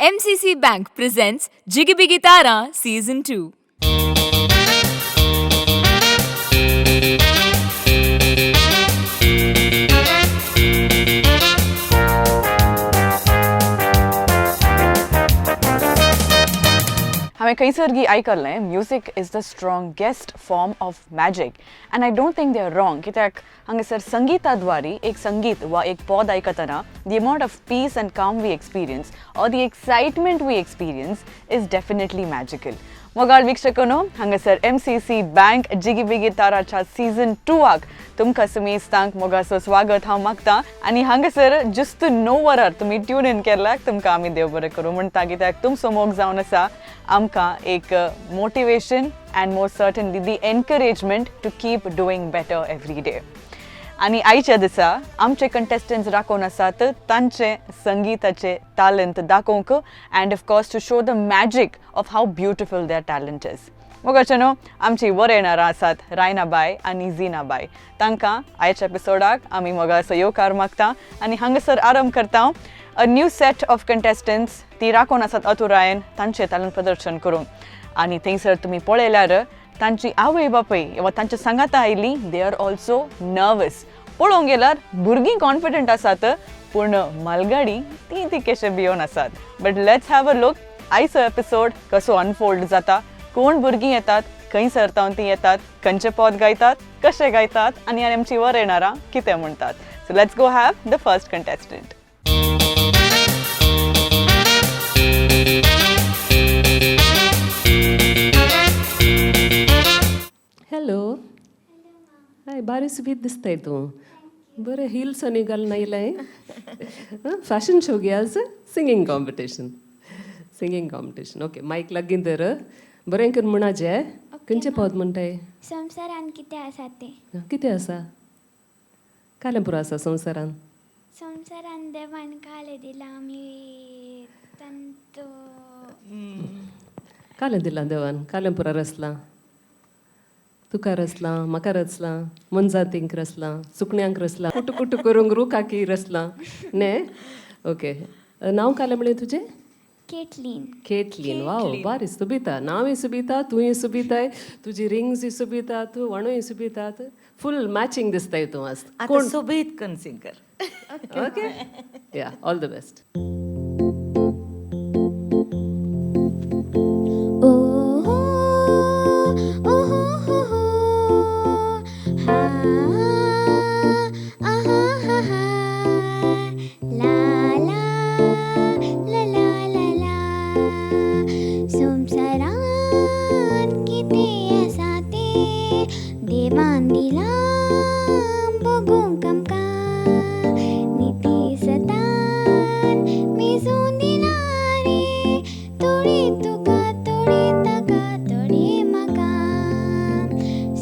MCC Bank presents Jigibigi Tara Season 2. हांवें खंयसर आयकल्लें, music is the strongest form of magic, and I don't think they are wrong. कित्याक हांगासर संगीता द्वारे एक संगीत वा एक पद आयकतना the amount of peace and calm we experience or the excitement we experience is definitely magical. मोगाळ वीक्षकांनो, हांगासर MCC bank जिगीबिगी ताराच्या सीझन 2आक तुमकां सुमेस्तांक मोगाचो स्वागत हांव मागता. आनी हांगासर जुस्त 9 वरार तुमी ट्यून इन केल्याक तुमकां आमी देव बरें करूं म्हणटा, कित्याक तुमचो मोग जावन आसा आमकां एक motivation and more certainly the encouragement to keep doing better every day. आनी आयच्या दिसा आमचे कंटेस्टंट्स राखून आसात तांचे संगीताचे talent दाखोवंक and of course to show the magic of how beautiful their talent is. मोगाचे न्हू, आमची वर येणारां आसात रायनाबाय आनी झिनाबाय. तांकां आयच्या एपिसोडाक आमी मोगाचो येवकार मागता आनी हांगासर आरंभ करता. A new set of contestants ती राखून आसात अतुरायन तांचे टॅलंट प्रदर्शन करूंक. आनी थंयसर तुमी पळयल्यार तांची आवय बापूय वा तांच्या सांगाता आयली, they are also nervous. पळोवंक गेल्यार भुरगीं कॉन्फिडंट आसात, पूण मालगाडी ती ती कशे भियोन आसात. But let's have a look आयचो एपिसोड कसो अनफोल्ड जाता, कोण भुरगीं येतात, खंय सरतावन ती येतात, खंयचे पद गायतात, कशे गायतात आनी आमची वर येणारां कितें म्हणटात. So let's go have the first contestant. Hello. हाय, बारी सुबीत दिसताय तूं. बरें हिल्स आनी घालून आयलाय. फॅशन शो गे आज? Singing competition? Singing competition, okay. Mic लागीं धर, बरें करून म्हणाचें. खंयचें पद म्हणटाय? संवसारान कितें आसा तें. कितें आसा? कालें पुरो आसा संवसारान. संवसारान देवान कालें दिलां आमी तांचो. कालें दिलां देवान? कालें पुरो रचलां? तुका रचलां, म्हाका रचलां, मोनजातींक रचलां, सुकण्यांक रचलां, कुटू कुटू करूंक रुखाकी रचलां न्हे? ओके, नांव कालें म्हणलें तुजें? केटलीन. केटलीन, वाव, बारी सुबिता. नांवूय सुबिता, तूंय सुबिताय, तुजी रिंग्सूय सुबितात, वणूय सुबितात, फूल मॅचिंग दिसताय तूं आज. आतां सोबीत करून सिंग कर. Okay, yeah, all the best. ओ हो ओ हो हो हो हा आहा हा हा ला ला ला ला ला ला. संवसारान कितें आसा तें देवान दिलां भोगूंक आमकां, निती सतान मेजून दिलां रे, थोडी तुका, थोडी ताका, थोडी म्हाका.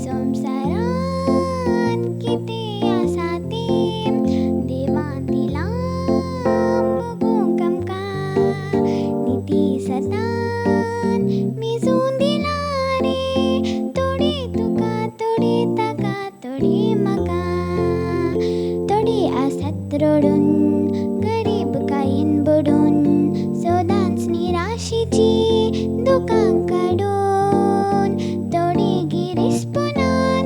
संवसारान कितें आसा तें देवान दिलां भोगूंक आमकां, निती सतान मेजून दिलां रे, थोडी तुका, थोडी ताका, थोडी म्हाका. थोडी आसात रडून गरीबकायेन बुडून, सदांच निराशेची दुकां काडून, थोडी गिरेस्पणान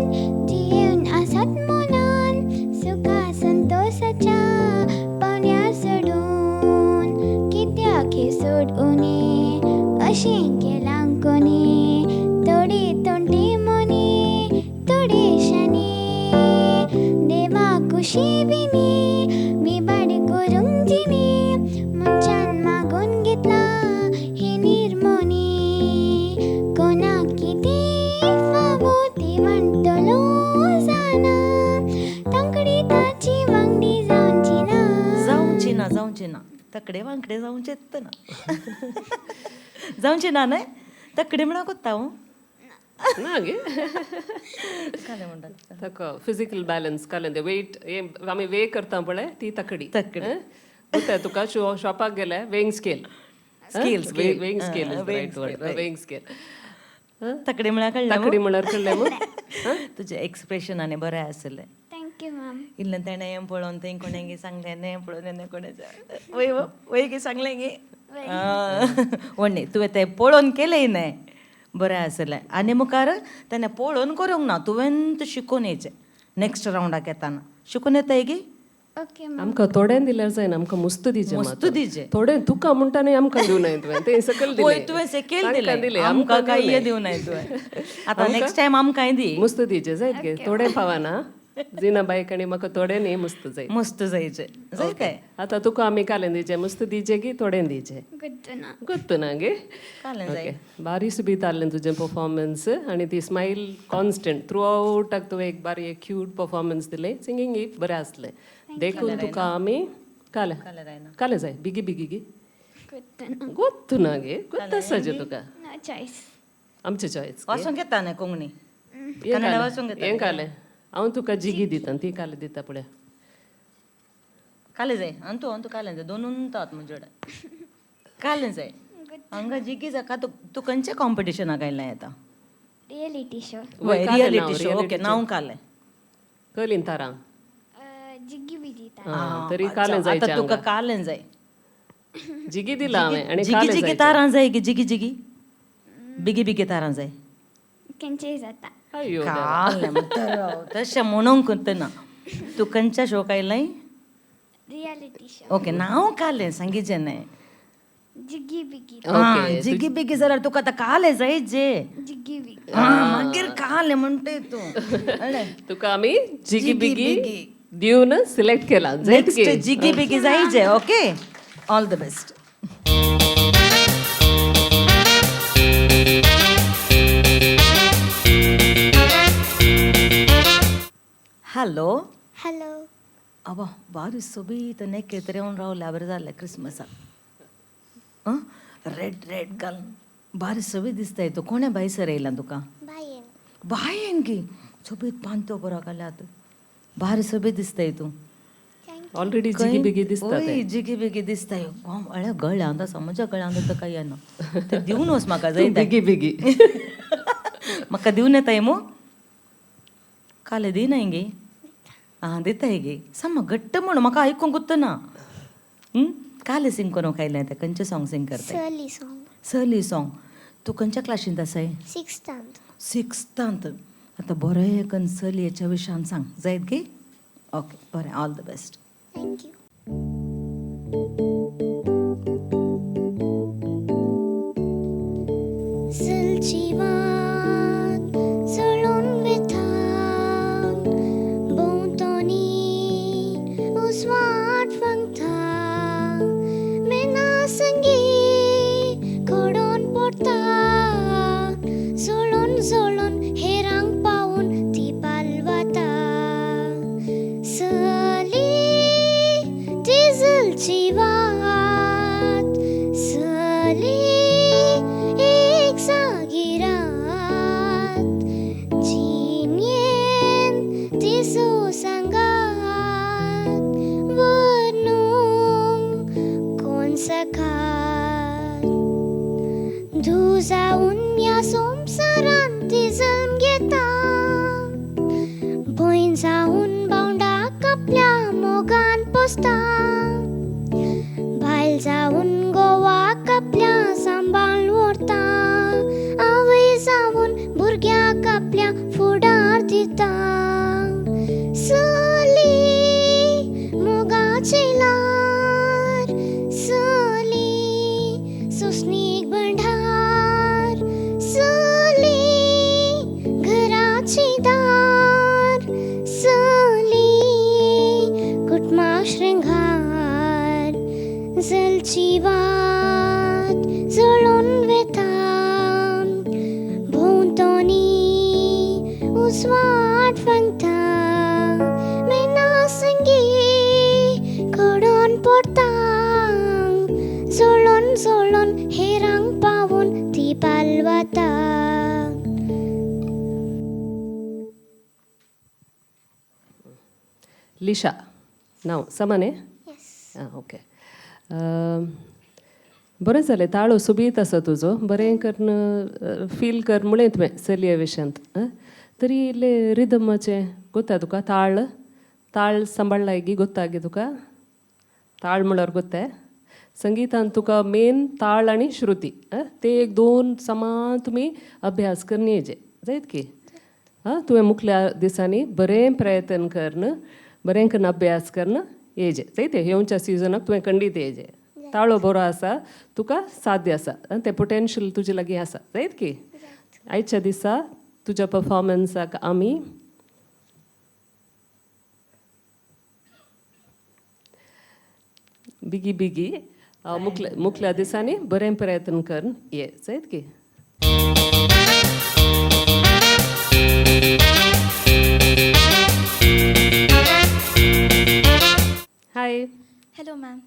जियेवन आसात मनान सुखा संतोसाच्या पावण्यार सोडून. कित्याक हें सोड उणें अशें केलां कोणी? थोडी तोंडी मोनी, थोडी शाणी, देवा कुशी विनी विबाड करूंक जिणी, मनशान मागून घेतलां ही निर्मोणी. कोणाक कितें फावो ती म्हणटलो जाणा, तांकडी ताची वांगडी जावची ना. जावची ना, जावची ना. तकडे वांकडे जावचेत ना, जावची ना न्हय. तकडे म्हणा कोत्ता हांव. ना गे. कालें म्हणटा? ताका फिजिकल बॅलन्स कालें तें वेट आमी वे करता पळय ती तकडी. तकडी. गोत्ता तुका, शॉपाक गेले, weighing scale. Scale, scale. Weighing scale is weighing right word. Scale, right. Weighing scale. तकडे म्हळ्यार कळ्ळें? तकडी म्हळ्यार कळ्ळें मू? तुजें एक्सप्रेशन आनी बरें आसलें. Thank you ma'am. इल्लें तेणें हें पळोवन थंय कोणें सांगलें, हें पळोवन हें कोणें वय वय गे सांगलें गे. व्हडली तुवें तें पळोवन केलें न्हय, बरें आसलें. आनी मुखार तेन्ना पळोवन करूंक ना, तुवें शिकून येयचें. नेक्स्ट रावंडाक येताना शिकून येताय गी? ओके. आमकां थोडें दिल्यार जायना, आमकां मुस्त दिजे. मुस्त दिजे. थोडें तुका म्हणटा न्ही, आमकां दिवनाय तुवें तें सकयल पळय, दिलें. तुवें सेकेल तांकां दिलें, आमकां कांय दिवनाय तुवें. आतां नेक्स्ट टायम आमकांय दी. मुस्त दिजे जायत गे, थोडें पावना. जिना बायक आनी म्हाका थोडें न्ही, मुस्त जाय. मस्त जायचें जायते. आतां तुका आमी कालें दिजे, मुस्त दिजे की थोडें दिजे? गोत्तु ना. गोत्तु ना गे. कालें जाय. ओके, बारी सुबीत आहलें तुजें परफॉर्मन्स आनी ती स्मायल कॉन्स्टंट थ्रू आवटाक. तुवें एक बारी एक क्यूट परफॉर्मन्स दिलें. सिंगींग एक बरें आसलें, देखून तुका आमी कालें कालें जाय. बिगी बिगी गी? गोत्तु ना. गोत्तु ना गे? गोत्त आसा जे तुका. No choice. आमचें चॉयस. वाचूंक येता न्हय कोंकणी, कन्नडा वाचूंक येता? हें कालें हांव तुका जिगी दिता, ती कालें दिता पळय. कालें जाय अंतू, अंतू कालें जाय. दोनून तात म्हजे कडेन कालें जाय. हांगा जिगी जाका. तूं तूं खंयच्या कॉम्पिटिशनाक आयलें येता? Reality show. Reality show, okay. नांव कालें. कलीन तारां. जिग्गी बिगी. आं, तरी कालें जायचें. आतां तुका कालें जाय. जिगी दिला हांवें आनी जिगी कालें जिगी जायचें. तारां जाय की जिगी जिगी बिगी बिगी तारां जाय? खंयचेय जाता. अय्यो. कालें तशें म्हणूंक ना. तूं खंयच्या शोक आयलें? Reality show. Okay, नांव कालें सांगीचें न्हय. जिग्गी बिगी. आं, जिगी बिगी जाल्यार तुका आतां कालें जाय जे. जिग्गी बिगी. मागीर कालें म्हणटाय तूं कळ्ळें? तुका आमी जिगी बिगी दिवन सिलेक्ट केला जायत नेक्स्ट गे. जिगी बिगी जायचे. Okay, all the best. Hello. Hello. अबा, बारी सोबीत नेकेत येवन रावल्या. बरें जालें क्रिसमसाक. आं, रेड रेड घालून बारी सोबीत दिसताय तूं. कोणें बायसर येयलां तुका? बायेन. बायेन गी. सोबीत पांतो बरो घाल्यात, बारी सोबीत दिसताय तूं. Thank. Already जिगी बिगी दिसता. ओय, जिगी बिगी दिसताय. अळे गळ्यांत आसा म्हज्या, गळ्यांत तर काय येना. तें दिवन वच म्हाका जाय. बिगी बिगी. म्हाका दिवन येताय मू? काले दिनाय गे? आं, दिताय गे. साम घट्ट म्हण, म्हाका आयकूंक ना. काले सिंग करूंक आयलें तें? खंयचें सॉंग सिंग करताय? सरली सॉंग. सरली सॉंग. तूं खंयच्या क्लासींत आसाय? सिक्स्थांत. सिक्स्थांत. आतां बरें कन्न चलयेच्या विशयान सांग जायत गे. ओके, बरें, all the best. Thank you. जलची वात जळून वेता, भोंवतणी उजवाड फांकता, मेना संगी घडोवन पडटा, जळून जळून हेरांक पावून ती पालवता. सली ती जलची वात, सली एक जागिरात, जिणेन ती सुसंगात वर्णूंक कोण सखात. धुजावन ह्या संवसारांत ती जल्म घेता, भंय जावन भावंडाक आपल्या मोगान पोसता, बायल जावन गोवाक आपल्या सांबाळ व्हरता, आवय जावन भुरग्याक आपल्या फुडार दिता. सली मोगाचें ल्हार, सली सोंसणीक भंडार, सली घराची दार, सली कुटुंबा शृंगार. जलची वात जळून वेता, भोंवतणी उजवाड फांकता, मेना संगी घडोवन पडटा, जळून जळून हेरांक पावून ती पालवता. लिशा नांव समा न्ही? येस. आं, ओके. बरें जालें. ताळो सोबीत आसा तुजो. बरें करून फील कर म्हळें तुवें चलये विशयांत. आं, तरी इल्लें रिदमाचें गोत्ता तुका? ताळ ताळ सांबाळ्ळाय गी? गोत्ता गे तुका ताळ म्हळ्यार? गोत्ताय संगीतान तुका मेन ताळ आनी श्रुती ते एक दोन समान तुमी अभ्यास करून येजे जायत की. आं, तुवें मुखल्या दिसांनी बरें प्रयत्न करून बरें करून अभ्यास करून येजे जायते. येवच्या सिजनाक तुवें खंडीत येजे. ताळो बरो आसा, तुका साध्य आसा, तें पोटेन्शियल तुजे लागीं आसा जायत की. आयच्या दिसा तुज्या परफॉर्मन्साक आमी बिगी बिगी मुखल्या मुखल्या दिसांनी बरें प्रयत्न करून ये जायत की. हाय. Hello ma'am.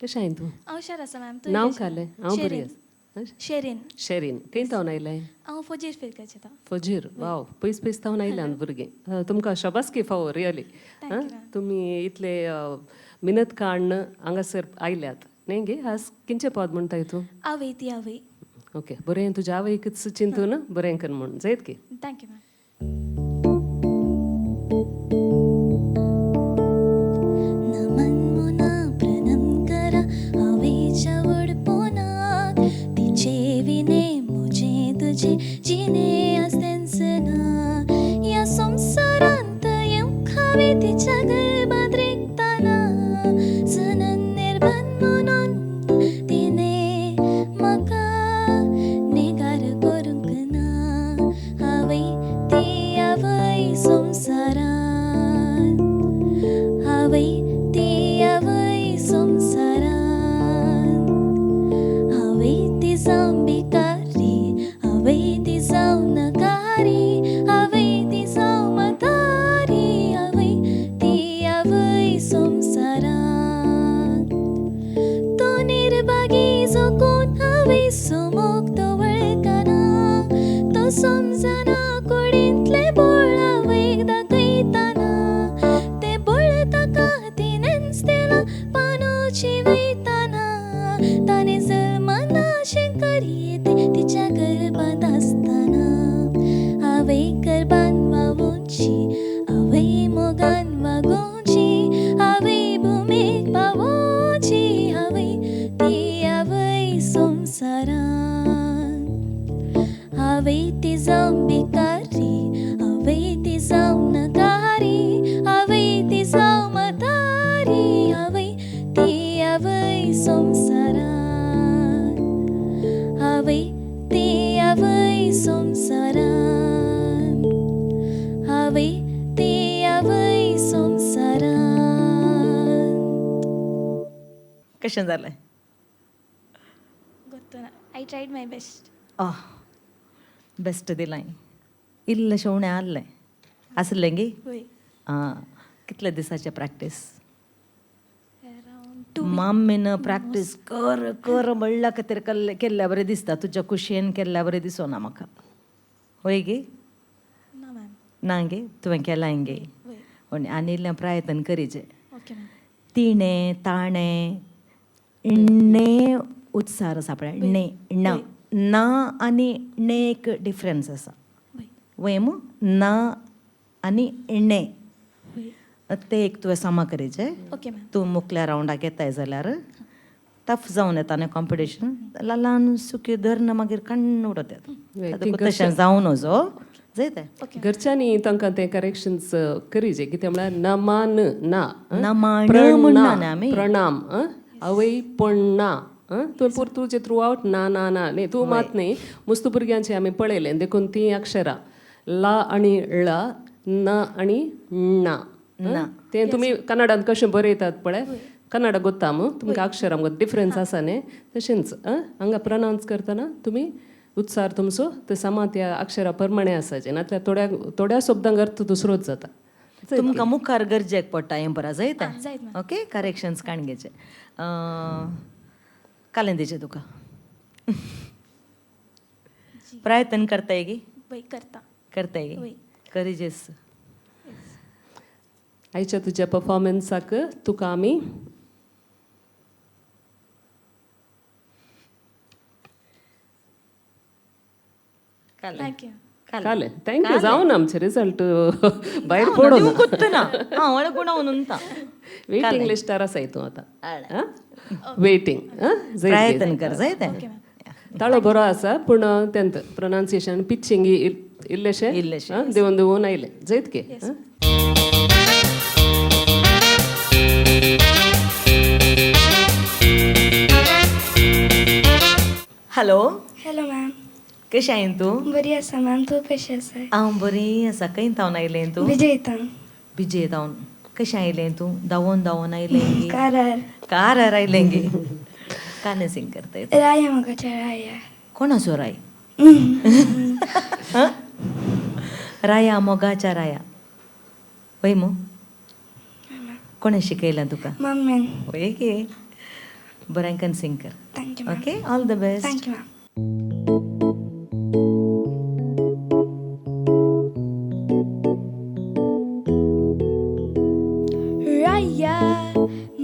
कशें आहाय तूं? हांव हुशार आसा मॅम. तूं नांव कशें? कालें? हांव बरी शेरीन. आसा. शेरीन. शेरीन, खंय थावन आयलें? हांव फजीर फिरकाचें. फजीर, वाव, पयस पयस थावन आयल्यान भुरगीं. तुमकां शाबासकी फावो रियली. तुमी इतले मिनत काडून हांगासर आयल्यात न्ही गे. आज किंचे पद म्हणटाय तूं? आवय ती आवय. ओके, बरें, तुज्या आवयकच चिंतून बरें कर म्हूण जायत की. Thank you ma'am. नमन मुना प्रणम करा आवयच्या व्हडपणाक, तिचे विणे म्हजें तुजें जिणें आसतेंच ना. ह्या संवसारांत येवंक हांवें तिच्या गर्भांत रिगतना, जनन निर्बन म्हणून तिणें म्हाका नेगार करूंक ना. आवय ती आवय संवसारांत, आवय ती आवय संवसारांत. आवय ती जावं भिकारी, आवय ती जावं नकारी, आवय ती जावं म्हातारी, आवय ती आवय संवसारांत. तो निर्भागी जो कोण आवय मोग तो वळखना, तो समजना कुडींतलें बळ आवयक दाखयतना. तें बळ ताका तिणेंच दिलां पानोची वयतना, ताणें जल्मनाशें करीत तिच्या गर्भांत आसतना. आवय गर्भान वावोवची, आवय मोगान वागोवची, आवय भुमीक पावोवची, आवय ती आवय संवसारांत. आवय ती जावं भिकारी, आवय ती जावं नकारी, आवय ती जावं म्हातारी, आवय ती आवय संवसारांत. आवय ती आवय संवसारांत, आवय ती आवय संवसारांत. कशें जालें? गोत्तो ना. I tried my best. Ah, best दिलां. इल्लें शेवणें आहलें आसलें गे. वय. आं, कितले दिसाचें प्रॅक्टीस? अरावंड 2. माम्मीन प्रॅक्टीस कर कर म्हणल्या खातीर केल्ल्या बरें दिसता. तुज्या कुशेन केल्ल्या बरें दिसना म्हाका. वय गे? ना मॅम. ना गे, तुवें केलां गे. वय. आनी इल्लें प्रयत्न करीजे. Okay ma'am. तिणें ताणें णे उत्सार आसा पळय, णे ना ना आनी णे एक डिफरन्स आसा. वय. वय मू, ना आनी णे वय. ते एक तुवें सामा करीचे. Okay ma'am. तूं मुखल्या रावंडाक येताय जाल्यार टफ जावन येता न्ही कॉम्पिटिशन, ल्हान सुकी धरून मागीर काण्ण उडोवतात. तशें जावं नजो जायते. ओके. घरच्यांनी तांकां ते करेक्शन्स करीजे. कितें म्हळ्यार नमान ना, नमान म्हणना न्ही आमी. प्रणाम, आवय पण ना. तुवें पुर्तुगेज थ्रू आवट ना ना ना न्ही, तूं मात न्ही, मुस्त भुरग्यांचें आमी पळयलें. देखून तीं अक्षरां ला आनी ळ, न आनी ना, तें तुमी कन्नडांत कशें बरयतात पळय, कन्नडा गोत्ता मू तुमकां अक्षरां गोत डिफरन्स आसा न्ही, तशेंच हांगा प्रनावन्स करतना तुमी उत्सार तुमचो ते समा त्या अक्षरा प्रमाणे आसाचे, नातल्यार थोड्या थोड्या शब्दांक अर्थ दुसरोच जाता. तुमकां मुखार गरजेक पडटा हें बरा जायता. जायत ma'am. Okay, corrections काडून घेचे. कालें दिचें तुका. प्रयत्न करताय गी? वय, करता. करताय गी? वय. करीजेस. आयच्या तुज्या परफॉर्मन्साक तुका आमी thank you. कालें. Thank you. जावन आमचे रिजल्ट भायर पडून ना हांव गुणावून उरता. वेटिंग लिस्टार आसाय तूं आतां. वेटिंग. प्रयत्न कर जाय तें. ताळो बरो आसा पूण तेंत प्रोनाउन्सिएशन पिचिंग इल्लेशें. इल्लेशें. आं, देंवन देंवन आयलें जैत गे. हॅलो. Hello ma'am. कशें आहाय तूं? बरी आसा मॅम, तूं कशी आसा? हांव बरी आसा. खंय तावन आयलें तूं? विजयतान. बिजे तावन. कशें आयलें तूं? धांवोन धांवोन आयलें गे? कारार. कारार आयलें गे? कालें सिंग करताय? राया म्हाका राया. कोणाचो राय? हं? राया मोगाच्या राया वय मू? कोणें शिकयलां तुका? मम्मीन. वय गे, बरें कन सिंग कर. Thank you ma'am. Okay, all the best. Thank you ma'am. Raya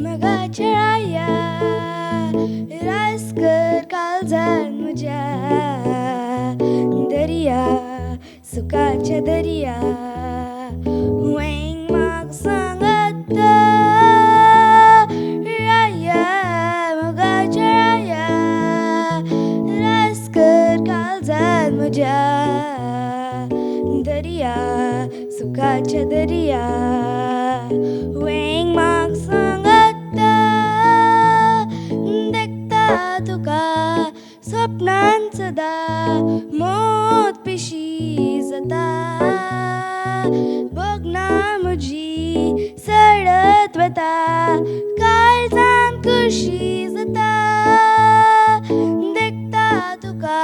मगाच्या राया, रास कर काळजान म्हज्या, दर्या सुखाच्या दर्या, वेंग म्हाका सांगता. राया मोगाच्या राया, रास कर काळजान म्हज्या, दर्या सुखाच्या दर्या, वेंग म्हाका सांगता. देखता तुका स्वप्नान सदां, मोत पिशी जाता, भोगना म्हजी सडत वता, काळजान खुशी जाता. देखता तुका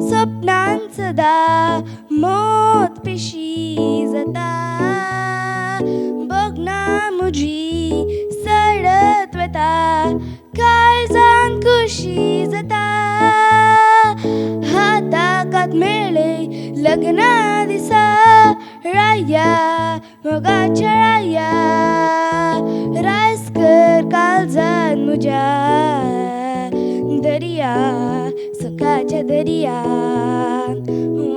स्वप्नान सदां, मोत पिशी जाता, भोगना म्हजी सडत वता, काळजान खुशी जाता. हाताक हात मेळ्ळे लग्ना दिसा, राया मोगाच्या राया, रास कर काळजान म्हज्या, दर्या सुखाच्या दर्या,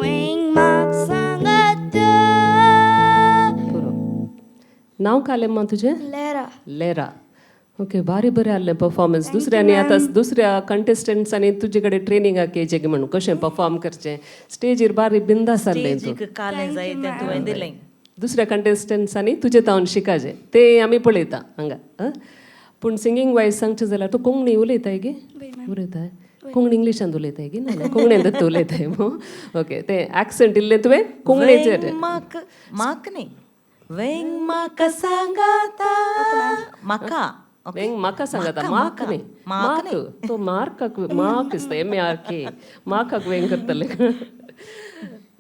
वेंग म्हाका सांगता. पुरो. नांव कालें मा तुजें? लेरा. लेरा, ओके. भारी बरें आहलें परफॉर्मन्स. दुसऱ्यांनी आतां दुसऱ्या कंटेस्टंट्सांनी तुजे कडेन ट्रेनिंगाक येयचें म्हणून कशें परफॉर्म करचें स्टेजीर. बारी बिंदास आहलें तूं. स्टेजीक कालें जाय तें तुवें दिलें. दुसऱ्या कंटेस्टंट्सांनी तुजे तावन शिकाचें तें आमी पळयता हांगा. आं, पूण सिंगींग वायज सांगचें जाल्यार तूं कोंकणी उलयताय गे? उलयताय कोंकणी? इंग्लिशांत उलयताय गी? ना, कोंकणींत उलयताय मू? ओके, तें एक्संट इल्लें तुवें कोंकणीचेर. वेंग म्हाक, म्हाक न्ही, वेंग म्हाका सांगाता म्हाका. वेंग म्हाका सांगता, माक न्ही. माक. माक तो मार्काक, माक दिसता, MARK, माकाक वेंग करतले.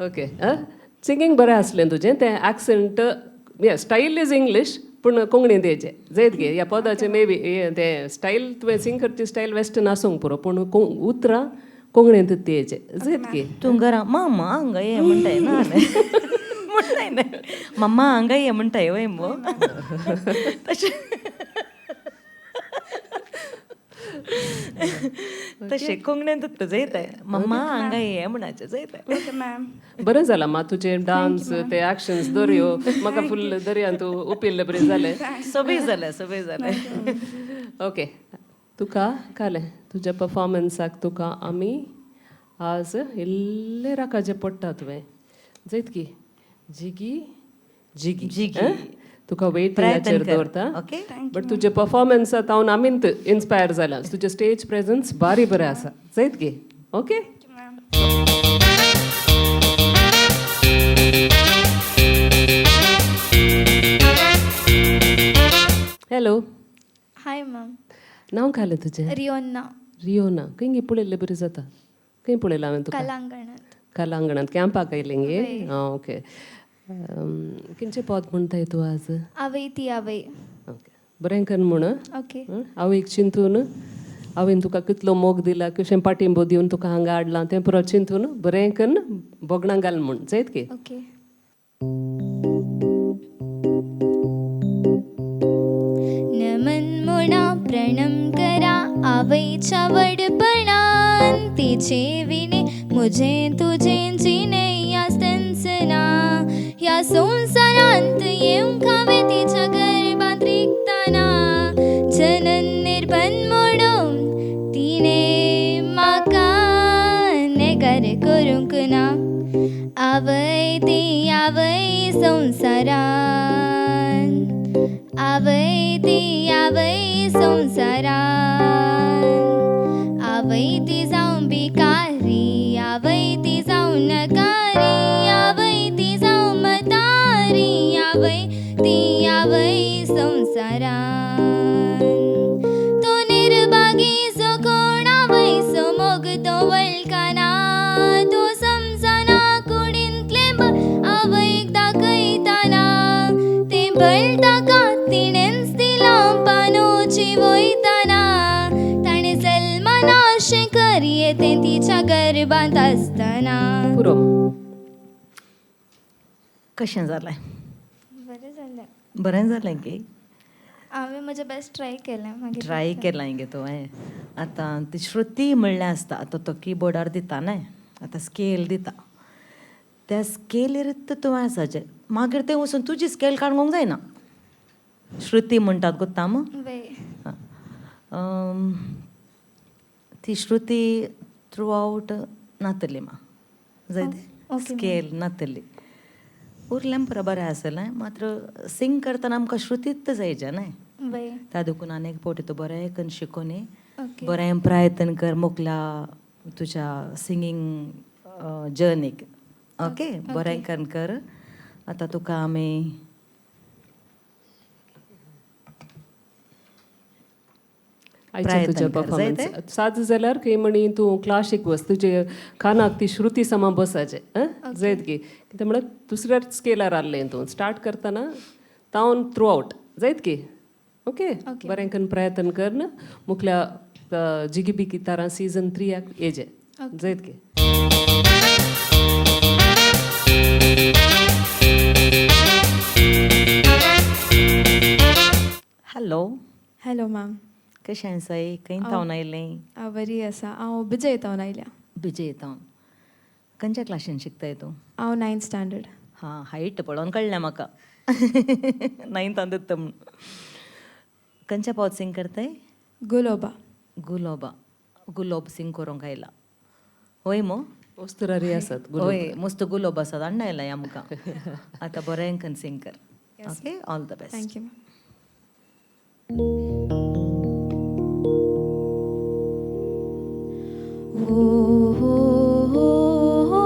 ओके, सिंगींग बरें आसलें तुजें. तें एक्संट, स्टायल is English पूण कोंकणींत येयचें जैत गे. ह्या पदाचें मे बी तें स्टायल तुवें सिंग करची स्टायल वेस्टर्न आसूंक पुरो, पूण उतरां कोंकणींत येयचें जैत गे. तूं घरा मामा हांगा ये म्हणटाय ना? म्हणटाय न्हय मम्मा हांगा ये म्हणटाय वय मगो? तशें तशें कोंकणींत जयताय, मम्मा हांगा ये म्हणाचें जयताय. Okay ma'am. बरें जालां मा तुजें डान्स ते एक्शन्स दर्यो म्हाका फुल्ल दर्यान तूं उपिल्ले बरें जालें. सोबीत जालें, सोबीत जालें. ओके, तुका कालें तुज्या परफॉर्मन्साक तुका आमी आज इल्लें राकाचें पडटा तुवें जैत की जिगी जिगी. जिगी. आं? तुका वेटिंगाचेर प्रयत्न कर. दवरता. ओके. बट तुजे परफॉर्मन्सात हांव आमींत इन्स्पायर जाला. तुजें स्टेज प्रेजन्स बारी बरें आसा जैत गे. Okay. Ma'am. Hello. Hi ma'am. नांव कालें तुजें? रियोना. रियोना. खंय गे पळयल्लें बरें जाता? खंय पळयलां हांवें तुका? कलांगणात. कलांगणात कॅम्पाक आयलें गे? आं, ओके. खंयचें पद म्हणटाय तूं आज? आवय ती आवय. ओके, बरें कर म्हूण. ओके. आवयक चिंतून, आवयन तुका कितलो मोग दिला, कशें पाटिंबो दिवन तुका हांगा हाडलां तें पुरो चिंतून बरें कन्न भोगणां घाल म्हूण जायत गे. ओके. नमन मुणा प्रणम करा आवयच्या वडपणान, तिचे विणे मुझे तुझे जिणे यास्तेंच ना, ह्या संवसारांत येवंक हांवें तिच्या गर्भांत रिगताना. ना जनन निर्बन म्हणून तिणें म्हाका नेगार करूंक ना आवय ती आवय संवसारान आवय ती आवय संवसारान आवय ती जावं भिकारी आवय ती जावं नकारी आवय ती जावं मतारी आवय ती आवय संवसारान तो निर्भागी सो कोण आवयचो मोग तो वळखना तो समजना कुडींतलें बळ आवयक दाखयतना तें बळ ताका तिणेंच दिलां पानोची वयतना ताणें जल्मना अशें करये तें तिच्या गर्भांत आसतना. पुरो. कशें जालें? बरें जालें. बरें जालें गे? हांवें म्हजें बेस्ट ट्राय केलें. मागीर ट्राय केलां गे तुवें. आतां ती श्रुती म्हणलें आसता, आतां तो किबोर्डार दिता न्हय, आतां स्केल दिता, त्या स्केलीर तुवें आसाचें, मागीर तें वचून तुजी स्केल काडूंक जायना. श्रुती म्हणटात गोत्ता म? ती श्रुती थ्रू आवट नातली मा जायते स्केल नातली उरलें पुरो बरें आसलें. मात्र सिंग करतना आमकां श्रुतीच जायचे न्हय, त्या देखून आनी एक फावटी तूं बरें करून शिकोन बरें प्रयत्न कर मोकल्या तुज्या सिंगींग जर्नीक. ओके, बरें करून कर. आतां तुका आमी आयच्या तुज्या परफॉर्मन्स साज जाल्यार खंय म्हणी तूं क्लासीक वच, तुजे कानाक ती श्रुती समा बसाचें जायत गे. कितें म्हळ्यार दुसऱ्या स्केलार आहलें तूं स्टार्ट करतना तावन थ्रू आवट जायत गे. ओके, बरें करून प्रयत्न कर मुखल्या जिगी तारा सीजन 3 येजे जायत गे. हॅलो. Hello ma'am. कशें आसाय? खंय थावन आयलें? हांव बरी आसा. हांव बिजय थावन आयल्या. बिजय थावन. खंयच्या क्लासीन शिकताय तूं? हांव 9th standard. हां, हायट पळोवन कळ्ळें म्हाका 9th दिता म्हूण. खंयच्या पावत सिंग करताय? गुलोबा. गुलोबा. गुलोब सिंग करूंक आयला होय मो? वस्तुरारी आसात. होय, मस्त गुलोब आसात हाडून आयलाय आमकां. आतां बरें करून सिंग कर. Okay, all the best. Thank you ma'am. Oh हो हो हो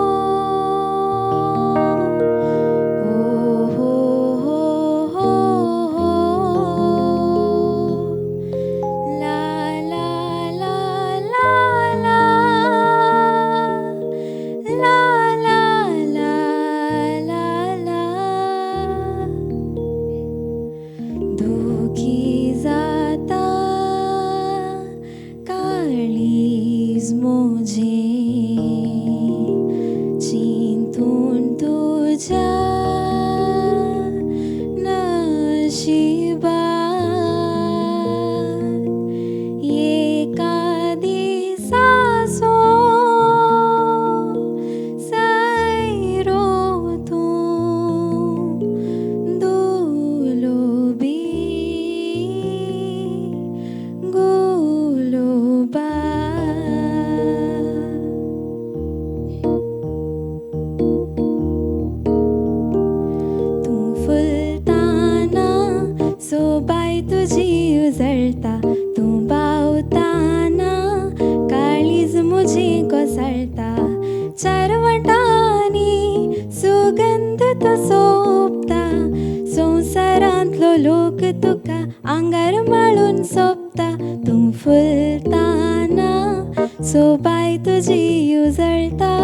हो हो हो हो ला ला ला ला ला ला ला ला ला ला दुखी जाता काळीज म्हजें चिंतून तुज्या नशिबाक एका दिसाचो सैरो तूं दुलोबी गुलोबा. तूं फुलताना सोबाय तुजी उजळटा, तूं बावताना काळीज म्हजें कोसळटा, चार वटांनी सुगंध तो सोबता, संवसारांतलो लोक तुका आंगार माळून सोबता, तूं फुलताना सोबाय तुजी उजळटा,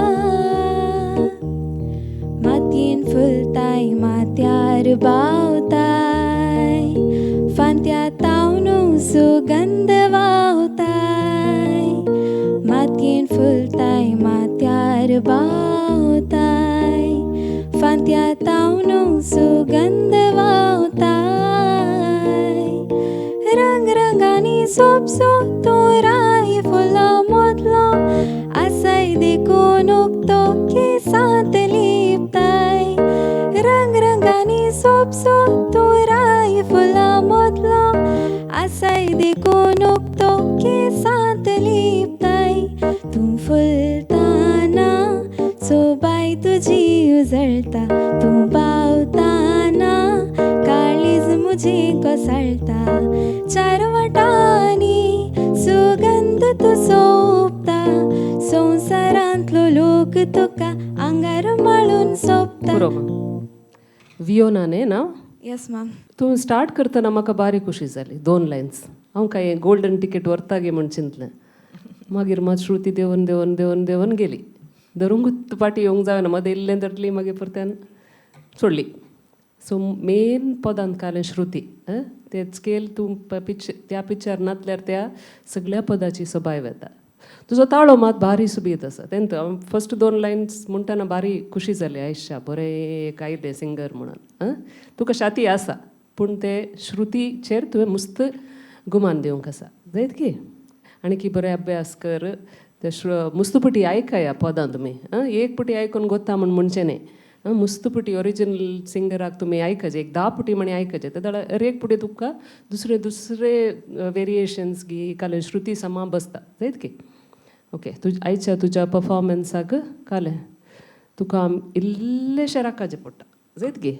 मातयेन फुलताय माथ्यार बावताय, फांत्या तावनू सुगंध वावताय, मातयेन फुलताय माथ्यार बावताय, फांत्या तावनू सुगंध वावताय, रंग रंगांनी सोबसो तूं राय फुलां मोदलो आसाय देखून उक्तो केसांत लिपताय, रंग रंगांनी सोबसो तूं राय फुलां मोदलो फुलताना सोबाय तुजी उजळता तूं पावताना काळीज मुजी कोसळता चार वाटांनी सुगंध तूं सोबता संवसारांतलो लोक तुका आंगार माळून सोबता. पुरो. वियोना न्ही ना? Yes ma'am. तूं स्टार्ट करतना म्हाका बारी खुशी जाली. दोन लायन्स हांव काय गोल्डन टिकेट व्हरता गे म्हूण चिंतलें. मागीर मात श्रुती देंवन देंवन देंवन देंवन गेली. धरूंकूच पाटी येवंक जायना, मदें इल्लें धरली, मागीर परत्यान सोडली. सो मेन पदांत कालें श्रुती ते स्केल तूं पिक्चर त्या पिक्चर नातल्यार त्या सगळ्या पदाची सोबाय वता. तुजो ताळो मात भारी सुबीत आसा. तेंत हांव फस्ट दोन लायन्स म्हणटना भारी खुशी जाली, आयशा बरें एक आयलें सिंगर म्हणून. तुका शाती आसा, पूण ते श्रुतीचेर तुवें मस्त गुमान दिवंक आसा जायत की. आनी की बरें अभ्यास कर. ते मुस्तुपटी आयकया पदां तुमी. एक पुटी आयकून गोत्ता म्हूण म्हणचें न्ही. मुस्तुपटी ओरिजिनल सिंगराक तुमी आयकचे, एक 10 पुटी म्हणी आयकचे, ते जाल्यार एक पुटी तुका दुसरे दुसरे वेरिएशन्स गी काले श्रुती समा बसता जायत की. ओके, तुज आयच्या तुज्या परफॉर्मन्साक कालें तुका इल्लेशें राखाचें पडटा जायत की.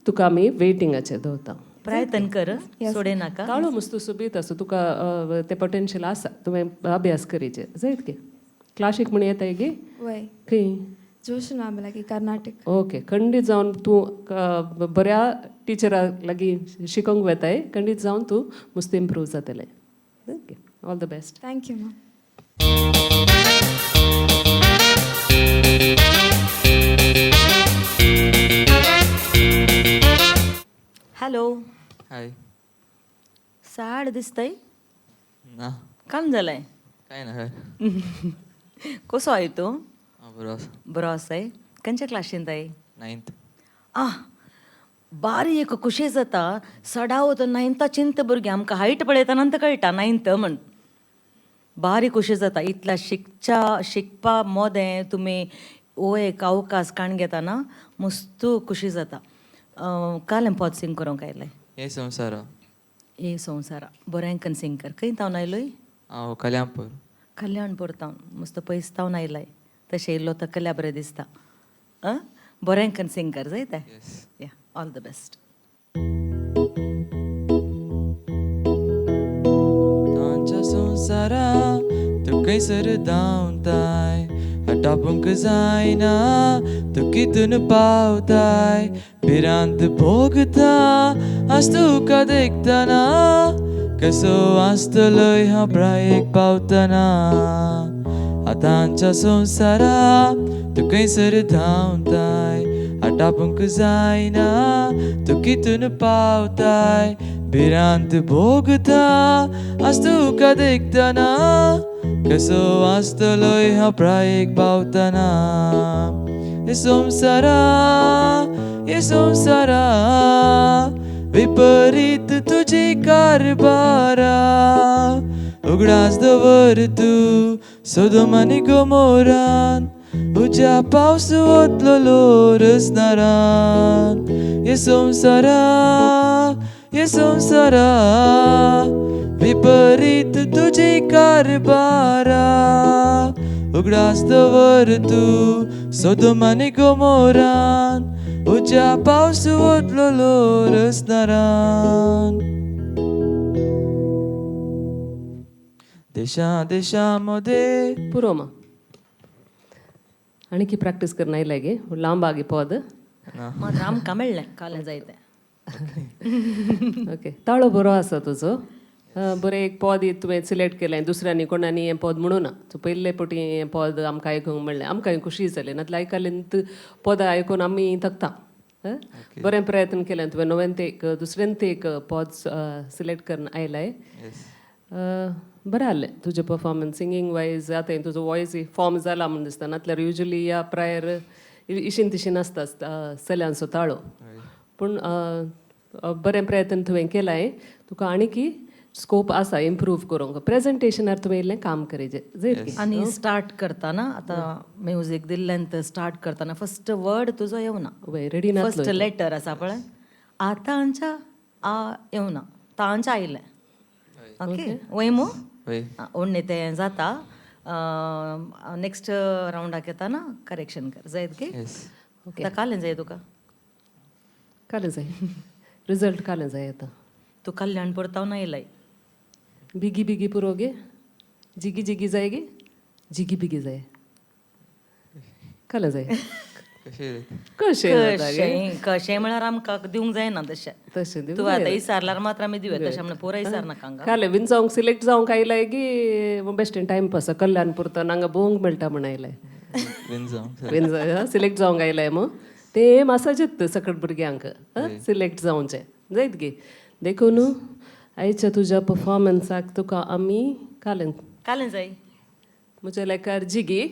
तुका आमी वेटिंगाचेर दवरता. प्रयत्न कर, सोडे नाका. ताळो मस्त सुबीत आसा तुका, तें पोटेन्शियल आसा, तुवें अभ्यास करीचे जायत की. क्लासीक म्हण येताय गे? वय. खंय? जोशी मॅम लागीं, कर्नाटक. ओके, खंडीत जावन तूं बऱ्या टिचरा लागीं शिकोंक वेताय, खंडीत जावन तूं मस्त इम्प्रूव जातलें. Okay, all the best. Thank you ma'am. Hello. Hi. साड दिसतय. ना. काम जालें? काय ना. कसो I तूं? हांव बरो आसा. बरो आसाय. खंयच्या क्लासींत I? Ninth. आह, बारी एक खुशी जाता. सडावत नायन्था चिंत भुरगीं आमकां हायट पळयतना कळटा नायन्थ म्हण. बारी खुशी जाता इतल्या शिकच्या शिकपा मोदें तुमी हो एक अवकाश काण घेतना मस्तू खुशी जाता. कालें पद सिंग करूंक आयलें? हे संवसारा. हे संवसारा बरें कन सिंग कर. खंय तावन आयलोय? हांव कल्याणपूर. कल्याणपूर तावन, मस्त पयस तावन आयलाय. तशें येयल्लो तकल्या बरें दिसता. बरें कन सिंग कर जायते. या, ऑल the best. तांच्या संवसारा तूं खंयसर धांवताय, आटापूंक जायना तूं कितून पावताय, भिरांत भोगता आज तुका देखतना, कसो आसतलोय हांव प्रायेक पावतना. आतांच्या संवसारा तूं खंयसर धांवताय, आटापूंक जायना तूं कितून पावताय, भिरांत भोगता आज तुका देखतना, कसो आसतलोय हांव प्रायेक पावतना. हे संवसारा, हे संवसारा, विपरीत तुजी कारभारा, उगडास दवर तूं सोदोम आनी गोमोरान, उज्या पावस वतलो रसनारान. हे संवसारा, हे संवसारा, विपरीत तुजी कारभारा, उगडास दवर तूं सोदोम आनी गोमोरान, उज्या पावस वतलो रसनारान. देशा देशा मोदे पुरो मा. आनी की प्रॅक्टीस करना आयलाय गे लांब आगे पद? मात आमकां मेळ्ळें कालें जायतें. ओके, ताळो बरो आसा तुजो. बरें एक पद तुवें सिलेक्ट केलें, दुसऱ्यांनी कोणांनी हें पद म्हणूना. सो पयले पटी हें पद आमकां आयकूंक मेळ्ळें, आमकां खुशी जाली. नातल्यार आयकलें पदां आयकून आमी थकता. बरें प्रयत्न केलें तुवें, नवें ते एक दुसऱ्यान ते एक पद सिलेक्ट करून आयलाय. बरें आहलें तुजें परफॉर्मन्स सिंगींग वायज. आतां तुजो वॉयस फॉर्म जाला म्हूण दिसता, नातल्यार युजली ह्या प्रायर इशीन तिशीन आसता चल्यांचो ताळो. पूण बरें प्रयत्न तुवें केलाय, तुका आनी की स्कोप आसा इम्प्रूव करूंक. प्रेजेंटेशनार तुवें इल्लें काम करीजे जायत. आनी स्टार्ट करतना आतां म्युजीक दिल्ल्यान स्टार्ट करतना फर्स्ट वर्ड तुजो येवना. वय, रेडी नासलो. फर्स्ट लेटर आसा पळय आतांच्या आ येवना, तांच्या आयलें. ओके, वय मू? ओडणे तें जाता. नेक्स्ट रावंडाक येताना करेक्शन कर जायत गे. ओके. आतां कालें जाय तुका? कालें जाय, रिजल्ट कालें जाय आतां. तूं कल्याण परतावन आयलाय. बिगी बिगी पुरो गे, जिगी जिगी जाय गे, जिगी बिगी जाय, कालें जाय. कशें जाता गे? कशें कशें म्हळ्यार आमकां दिवंक जायना तशें. तशें दिवंक तूं आतां जायना. इसारल्यार मात्र आमी दिवया, तशें म्हणल्यार पुराय इसारनाका हांगा. कालें विन जावंक सिलेक्ट जावंक आयलाय गी बेश्टें टायमपास कल्याण पुरता हांगा भोवंक मेळटा म्हण आयलाय? विन जावंक. विन सिलेक्ट जावंक आयलाय मू. तें मासाजत सकट भुरग्यांक सिलेक्ट जावचें जायत गे. देखून आयच्या तुज्या परफॉर्मन्साक तुका आमी कालें कालें जाय. म्हज्या लेखार जिगी,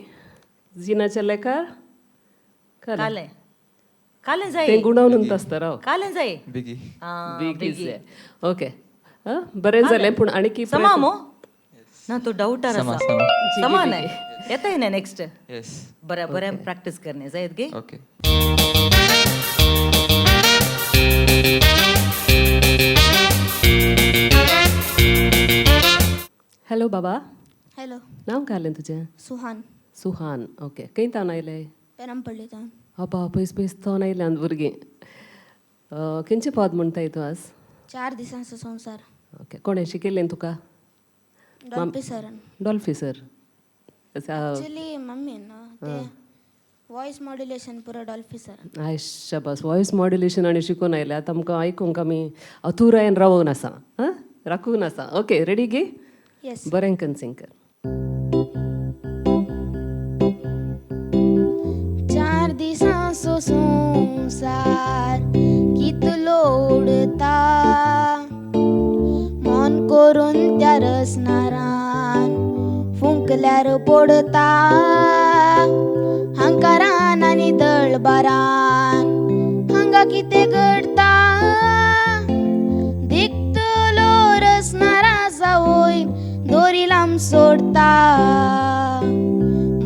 जिनाच्या लेखार कालें. कालें कालें जाय. तें गुणावून आसता राव. कालें जाय. बिगी. बिगी जाय. ओके, बरें जालें. पूण आनी की समा मो ना तूं डावटार समा, आसा. समा. समा न्हय येताय न्हय नेक्स्ट. येस. बरें बरें प्रॅक्टीस करणे जायत गे. ओके. हॅलो बाबा. हॅलो. नांव कालें तुजें? सुहान. सुहान, ओके. खंय तावन आयलें? पेरमपल्ली तावन. अबा, पयस पयस तावन आयल्यान भुरगीं. खंयचें पद म्हणटाय तूं आज? 4 दिसांचो संवसार. ओके, कोणें शिकयलें तुका? डॉल्फी सरान. डॉल्फी सर. एक्चुअली मम्मी न्हू ते वॉयस मॉड्युलेशन पुरो डॉल्फी सरान. आय शाबास, वॉयस मॉड्युलेशन आनी शिकून आयले. आतां आमकां आयकूंक आमी अतुरायेन रावून आसा, आं राखून आसा. ओके, रेडी गे? येस. बरें कन सिंग कर. 4 दिसांचो संवसार कितलो उडता, मन करून त्या रसनारान फुंकल्यार पडता, हंकारान आनी दळबारान हांगा कितें घडता, दिकतलो रसनारा जावय दोरी लांब सोडता,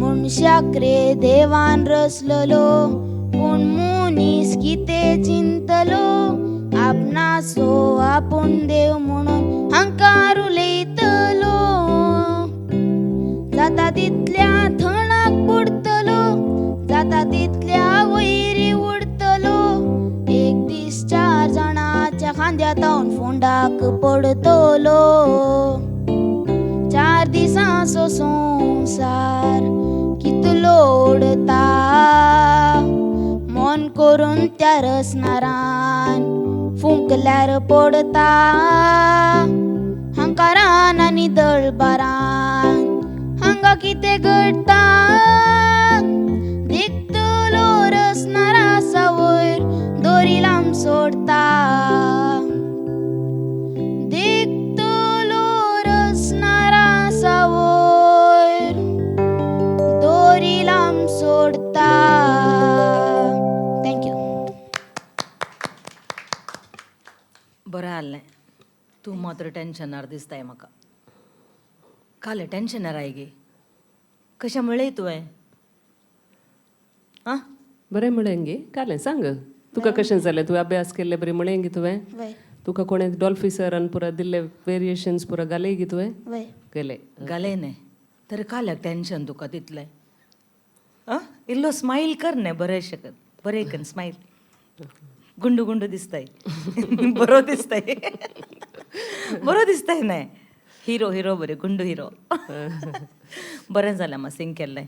मनशाक रे देवान रसललो पूण मनीस कितें चिंतलो, आपणाचो आपूण देव म्हणून हंकार उलयतलो, जाता तितल्या थणाक बुडतलो, जाता तितल्या वयरी उडतलो, एक दीस 4 जाणाच्या खांद्या तावन फोंडाक पडतलो. 4 दिसांचो संवसार कितलो उडता, मन करून त्या रसनारान फुंकल्यार पडता, हंकारान आनी दळबारान हांगा कितें घडटा, दिकतलो रसनारा वयर दोरी लांब सोडता, दिकतलो रसनारा वयर दोरी लांब सोडता. Thank you. बरें आहलें. तूं मात्र टेन्शनार दिसताय म्हाका. कालें टेन्शनार I गे कशें म्हळें तुवें? आं बरें म्हळें गे. कालें सांग तुका कशें जालें? तुवें अभ्यास केल्ले बरें म्हळें गे तुवें? वय. तुका कोणें डॉल्फी सरान पुरा दिल्ले वेरिएशन्स पुरा घाले गे तुवें? वय. केले. घालें न्हय तर काल्याक टेन्शन तुका तितलें? आं इल्लो स्मायल कर न्हय बरें शकत बरें कर स्मायल. गुंडू गुंडू दिसताय, बरो दिसताय, बरो दिसताय न्हय. हिरो हिरो बरें गुंडू हिरो. बरें जालें मात सिंग केल्लें.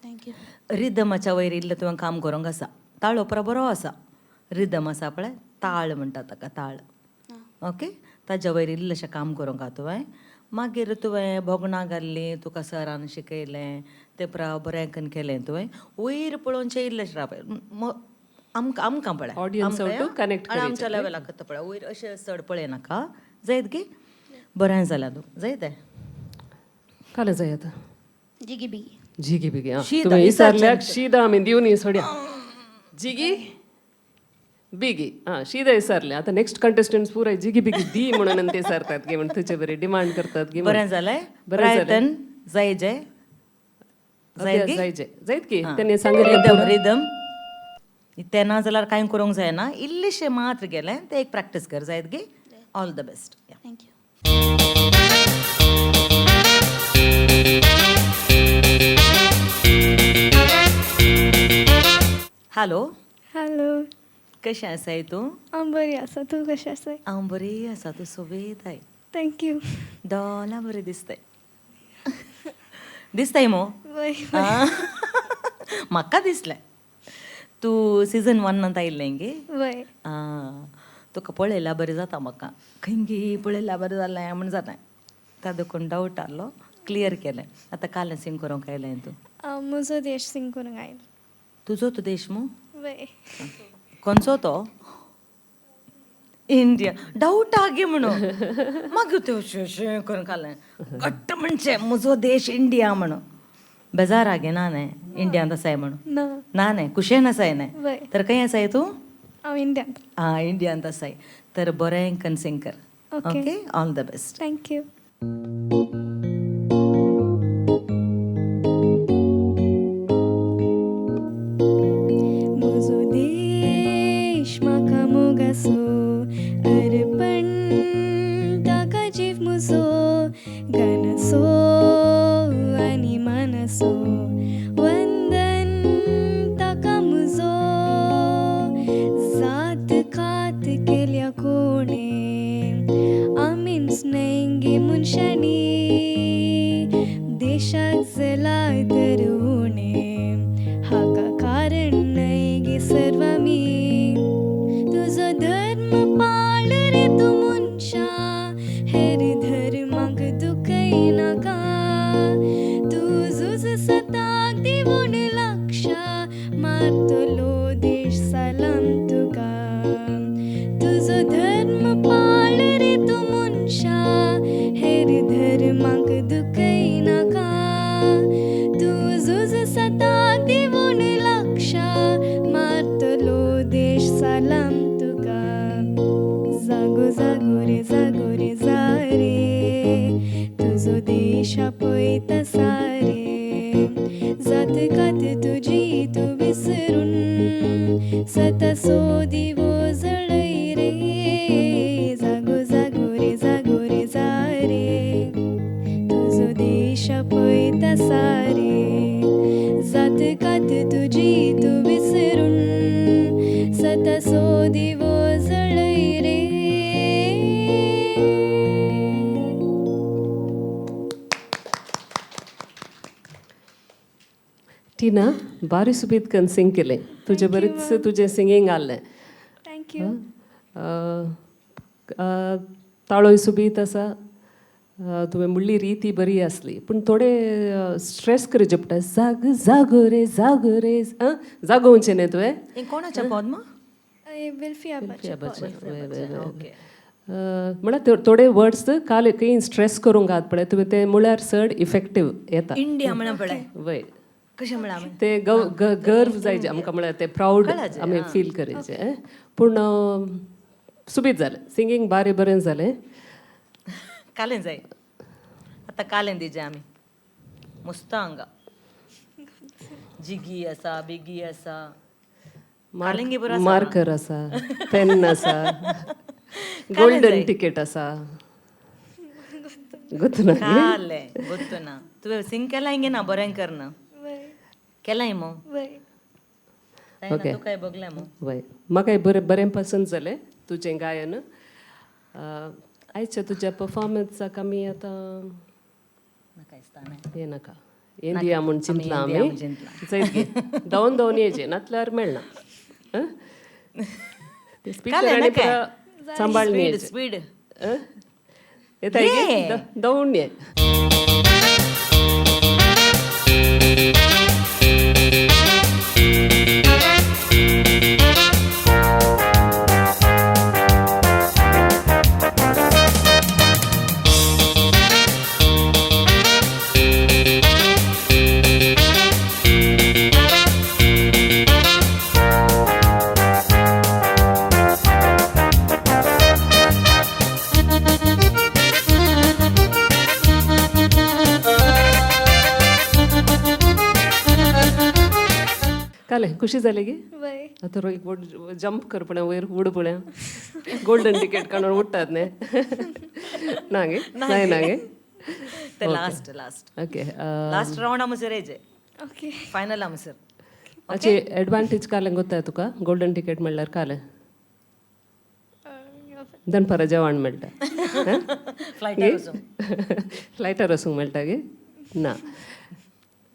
Thank you. रिदमाच्या वयर इल्लें तुवें काम करूंक आसा. ताळो पुरो बरो आसा, रिदम आसा पळय, ताळ म्हणटा ताका, ताळ. ओके, ताज्या वयर इल्लेशें काम करूंक आहा तुवें. मागीर तुवें भोगणां घाल्लीं, तुका सरान शिकयलें तें पुरा बरें करून केलें तुवें. वयर पळोवचें इल्लेशें राव आमकां आमकां पळय Audience आमकां to connect आनी आमच्या लेवलाक आतां पळय वयर अशें चड पळयनाका जायत गे. बरें जालें तूं जायत. कालें जाय आतां. जिगी बिगी. जिगी बिगी. आं शीदा, तुवें इसारल्याक इसारल्याक शीदा आमी दिवनी सोड्या. जिगी बिगी. आं शीदा इसारलें. आतां नेक्स्ट कंटेस्टंट्स पुराय जिगी बिगी दी म्हणून ते इसारतात गे, म्हण तुजे बरे डिमांड करतात गे. बरें जालें. बरें जालें. प्रयत्न जाय जे जायत अभ्यास गे. जायचे जायत की तेणे सांगिल्लें रिदम रिदम तें ना जाल्यार कांय करूंक जायना. इल्लेशें मात्र गेलें तें एक प्रॅक्टीस कर जायत गे. All the best. Thank you. Hello. Hello. कशें आसाय तूं? हांव बरी आसा, तूं कशें आसाय? हांव बरी आसा. तूं सोबीत. Thank you. दोला बरें दिसताय, दिसताय मो. वय. म्हाका दिसलें तूं सिजन वनांत आयिल्लें गे. वय. आं, तुका पळयल्या बरें जाता म्हाका. खंय गे पळयल्या बरें जालें म्हण जालें. ता देखून डावट आहलो, क्लियर केलें. आतां कालें सिंग करूंक आयलें तूं? हांव म्हजो देश सिंग करूंक आयलें. तुजो तो देश मू? वय. खंयचो तो? इंडिया. डावट आगे म्हणून मागीर तें अशें अशें करून खालें घट्ट, म्हणचे म्हजो देश इंडिया म्हणून. बेजार आगे ना न्हय इंडियांत आसाय म्हणून? ना. ना न्हय, कुशेन आसाय न्हय? वय. तर खंय आसाय तूं? हांव इंडियांत. आं, इंडियांत आसाय. तर बरें कन सिंग कर. Okay. Okay, all the best. Thank you. म्हजो देश म्हाका मोगासो, अर्पण ताका जीव म्हजो, गनसो आनी मानसो, वंदन ताका म्हजो. जात कात केल्या कोणें, आमीच न्हय गे मनशांनी, देशाक जालां तर उणें, हाका कारण न्हय गे सर्व आमी. तुजो धर्म पाळ रे तूं मनशा, हेर धर्माक दुखयनाका. तूं झूज सताक दिवन लक्षा, मारतलो देश सलाम तुका. तुजो धर्म पाळ रे तूं मनशा, हेर धर्माक दुखयनाका. तूं झूज सताक दिवन लक्षा, मारतलो देश सलाम तुका. जागो जागो रे, जागो रे, जा रे, तुजो देश आपयता सारे. जात कात तुजी तूं विसरून, सता दिवो जळय रे. जागो जागो रे, जागो रे, जा रे, तुजो देश आपयता सारे. जात कात तुजी तूं विसरून, सता दिवो जळय रे. टिना, बारी सुबीत कन सिंग केलें तुजें. बरेंच तुजें सिंगींग आहलें. Thank you. ताळोय सुबीत आसा. तुवें म्हणली रिती बरी आसली, पूण थोडे स्ट्रेस करचें पडटा. जाग जागो रे, जागो रे, आं, जागोवचें न्ही तुवें. हें कोणाचें पद मा? विल्फी. ओके. म्हळ्यार थोडे वर्ड्स काल खंय स्ट्रेस करूंक घात पळय तुवें, ते म्हळ्यार चड इफेक्टीव येता. इंडिया म्हणा पळय. वय. कशें म्हळां आमी? ते गर्व जायचे आमकां, म्हळ्यार ते प्रावड आमी फील करचे. पूण सुबीत जालें सिंगींग, बारी बरें जालें. कालें जाय आतां, कालें दिजे आमी मस्त. हांगा जिगी आसा, बिगी आसा, कालेंगी बरो आसा. मार्कर आसा, पेन आसा, गोल्डन टिकेट आसा. गोत्तु ना? कालें गोत्तु ना. तुवें सिंग केलां गे ना? बरें करना केलां मो. वय. ओके. तुकाय बगलें मो. वय, म्हाकाय बरें बरें पसंद जालें तुजें गायन. आयच्या तुज्या परफॉर्मन्साक आमी आतां नाका दिसता न्हय? हें नाका, हें दिया म्हूण चिंतलां. आमी आमी जैत घे, धांवन धांवन येयचें, नातल्यार मेळना. आं? ते स्पीकर आनी पुरा सांबाळून स्पीड. येयचें. स्पीड. आं? येताय गे? धांवून ये. कालें खुशी जाली गे? वय. आतां रोय जंप कर पळय वयर, उड पळय. गोल्डन टिकेट काडून उडटात न्ही. ना गे, नाय ना गे. ते last last okay. Last round आमसर येजे. ओके. फायनल आमसर. हाची एडवांटेज कालें गोत्ताय तुका? गोल्डन टिकेट म्हणल्यार कालें दनपारा जेवण मेळटा, फ्लायटार वचूंक. फ्लायटार वचूंक मेळटा गे ना.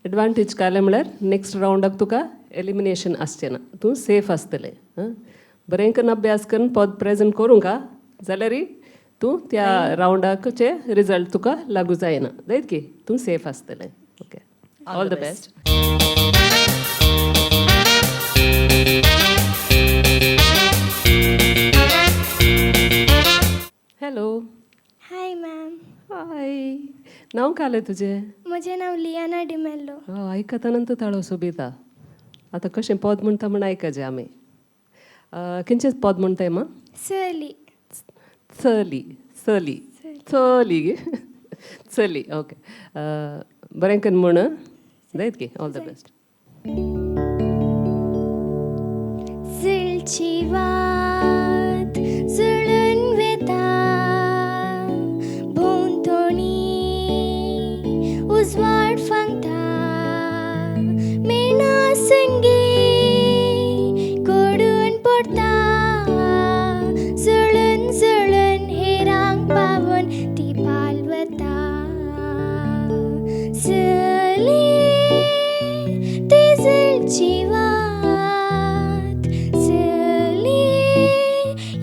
एडवांटेज कालें म्हळ्यार नेक्स्ट रावंडाक तुका एलिमिनेशन आसचें ना, तूं सेफ आसतलें. बरें करून अभ्यास करून पद प्रेजेंट करूंक आ जाल्यार तूं त्या रावंडाकचे रिजल्ट तुका लागू जायना जायत की तूं सेफ आसतलें. Okay, all the best. Hello. Hi ma'am. Hi, नांव कालें तुजें? म्हजें नांव लियाना डिमेल्लो. आयकतना तर ताळो सोबीता. आतां कशें पद म्हणटा म्हण आयकचें आमी. खंयचें पद म्हणटाय मा? सली. चली. चली चली गे चली. ओके, बरें करून म्हण जायत की. All the best. जळची वात जळून वेता, भोंवतणी उजवाड फांकता, मेणा संगी कोडून पडटा, जळून जळून हेरांक पावून ती पालवता. चली ती जळची वात, चली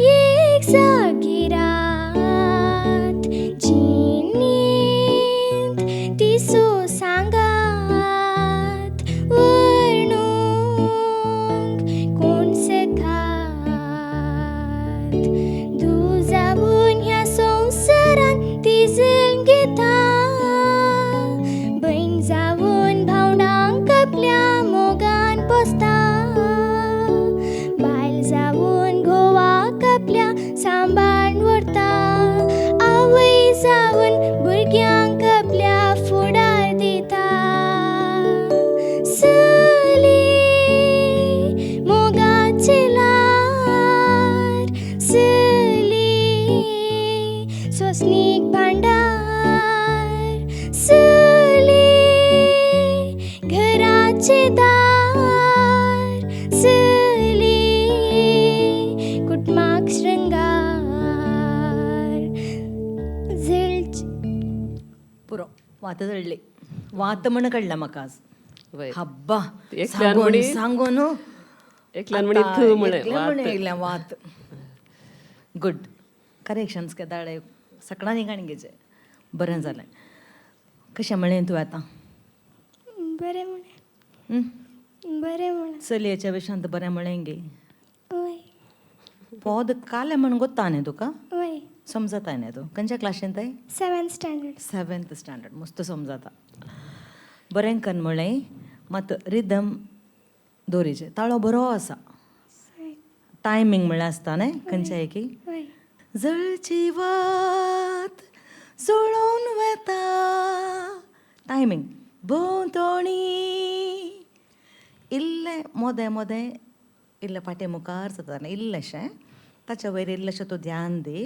एक जागी रात, जिणेंत ती सो सांगात, वर्णूंक कोण सखात, दुजावून ह्या संवसारांत ती जल्म घेता, भयण जावन भावंडांक आपल्या मोगान पोसता, बायल जावन घोवाक आपल्या सांबाळून व्हरता, आवय जावन भुरग्यांक आपल्या फुडार दिता. चली मोगाचें ल्हार, चली सोंसणीक भांडार, चली घराचें दार, चली कुटुंबाक शृंगार. जळची पुरो, वात जळ्ळी. वात म्हण कळ्ळें म्हाका आज. वय. हब्बा. एकल्यान सांगून म्हणी- सांगून एकल्यान म्हणी थू म्हळें, एकल्यान म्हणी वात. एकल्यान वात. गुड करेक्शन्स केदाळे सकडांनी काणगेचे बरें जालें. कशें म्हळें तूं आतां? बरें म्हळें. बरें म्हळें. चलयेच्या विशांत बरें म्हळें गे? वय. पद कालें म्हण गोत्ता न्ही तुका? वय. समजता न्ही तूं? खंयच्या क्लासीन ताय? Seventh standard. Seventh standard, मस्त समजता. बरें कन म्हळें, मात रिदम दोरीचें ताळो बरो आसा. टायमींग म्हळ्यार आसता न्ही खंयच्या एकी. वय. जळची वात जळोवन वेता, टायमींग भोंवतणी इल्लें मोदें मोदें इल्लें फाटीं मुखार जाता न्ही इल्लेंशें, ताच्या वयर इल्लेंशें तूं ध्यान दी.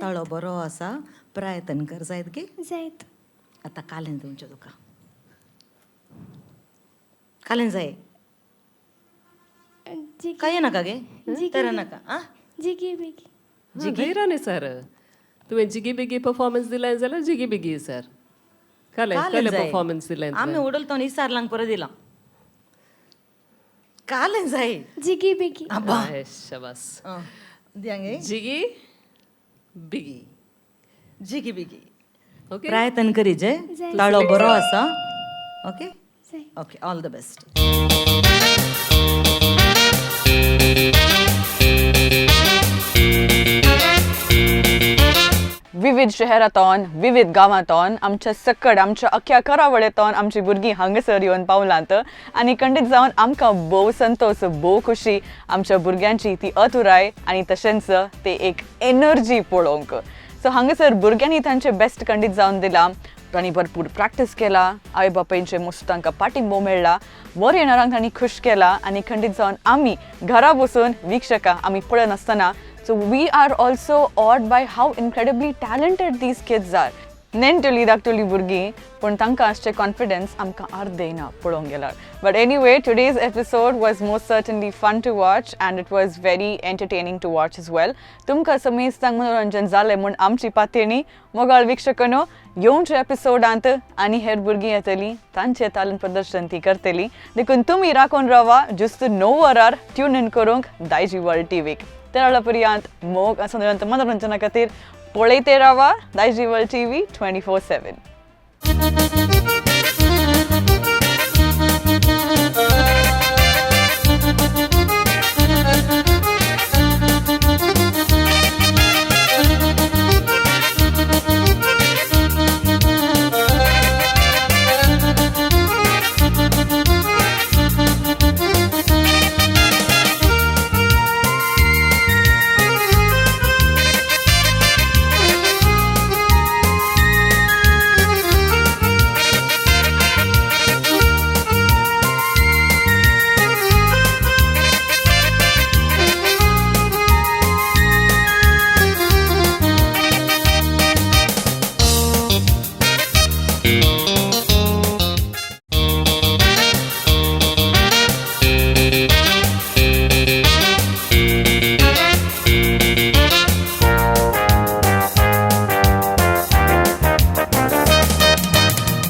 ताळो बरो आसा, प्रयत्न कर जायत गे. जायत. आतां कालें दिवचें तुका, कालें जाय. जिगी. काय नाका गे, तर नाका. आं, जिगी बिगी. धैर्याने सर, तुवें जिगी बिगी परफॉर्मन्स दिलाय जाल्यार जिगी बिगी सर. कालें कालें परफॉर्मन्स दिलें. आमी उडल तो इसारलांक परत दिलां. कालें जाय. जिगी बिगी. आबा. शाबास. दियांगे. जिगी बिगी. जिगी बिगी. ओके. प्रयत्न करी जे, जाय. ताळो बरो आसा. ओके. जाय. Okay, all the best. विविध शहरांतून, विविध गांवांतून, आमच्या सकड आमच्या अख्ख्या करावळेंतून आमची भुरगीं हांगासर येवन पावलांत आनी खंडीत जावन आमकां भोव संतोश, भोव खुशी आमच्या भुरग्यांची ती अतुराय आनी तशेंच ते एक एनर्जी पळोवंक. सो हांगासर भुरग्यांनी तांचे बेस्ट खंडीत जावन दिलां. तांणी भरपूर प्रॅक्टीस केला, आवय बापायंचे मस्त तांकां पाठिंबो मेळ्ळा, वर येणारांक तांणी खूश केला आनी खंडीत जावन आमी घरा बसून वीक्षकां आमी पळयनासतना, so we are also awed by how incredibly talented these kids are. नेणटुली धाकटुली भुरगीं, पूण तांकां आसचें कॉन्फिडन्स आमकां अर्दें ना पळोवंक गेल्यार. But anyway, today's episode was most certainly fun to watch and it was very entertaining to watch as well. तुमकां समेस्तांक मनोरंजन जालें म्हूण आमची पातयेणी. मोगाळ विक्षकनो, येवच्या एपिसोडांत आनी हेर भुरगीं येतलीं, तांचें तालन प्रदर्शन ती करतली. देखून तुमी राखून रावा, जुस्त 9 वरार ट्यून इन करूंक दायजी वर्ल्ड टीव्हीक. त्या पर्यंत मोग आनी मनोरंजना खातीर पळयते रावा दायजी वर्ल्ड टीव्ही 24/7.